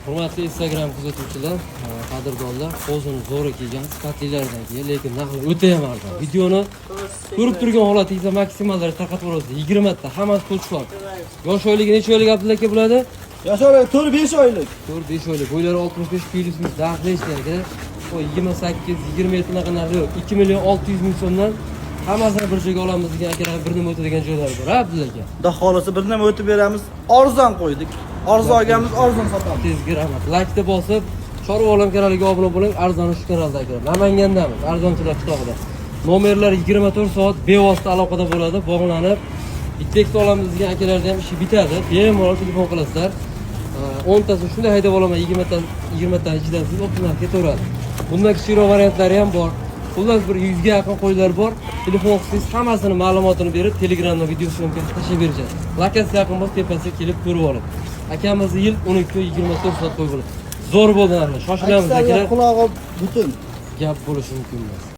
Hurmatli Instagram kuzatuvchilar, qadrdonlar, qo'zini zo'ri kelgan, sifatlilaridan kelgan, lekin narxi o'ta ham arzon. Videoni ko'rib turgan holatingizda maksimal darajada tarqatib yuborasiz. 20 ta, hammasi qo'chqor. Yosh oyligi necha oylik, Abdulla aka, bo'ladi? Yosh oylik 4-5 oylik. 4-5 oylik. Bo'ylari 65 плюс minus narxli ishlar aka. O 28, 27 unaqa narxi yo'q. 2 million 600 ming so'mdan hammasini bir joyga olamiz degan akalar bir nima o'tadigan joylari bor, ha, Abdulla aka? Xudo xohlasa bir nima o'tib beramiz. Arzon qo'ydik. Arzon olganmiz, arzon sotamiz. Tezga rahmat. Laykni bosib, Chorva olam kanaliga obuna bo'ling. Arzoni shu kanalda akalar. Namangandamiz, arzonchilar qishlog'ida. Nomerlar 24 soat bevosita aloqada bo'ladi, bog'lanib. Bitta ikkita olamiz degan akalarda ham ishi bitadi. Bemalol telefon qilasizlar. 10 tasini shunday haydab olaman, 20 ta, 20 ta ichidan siz optimal ketaveradi. Bundan kichikroq variantlari ham bor. Xullas, bir 100 ga yaqin qo'ylar bor. Telefon qilsangiz, hammasini ma'lumotini berib, Telegramda video съёмка tashlab berishadi. Lokatsiya yaqin bo'lsa, tepasiga kelib ko'rib olib. Akamizni yil 12 24 soat qo'y bo'ladi. Zo'r bo'ldi narxlar. Shoshilamiz, akalar. Qulog'i butun. Gap bo'lishi mumkin emas.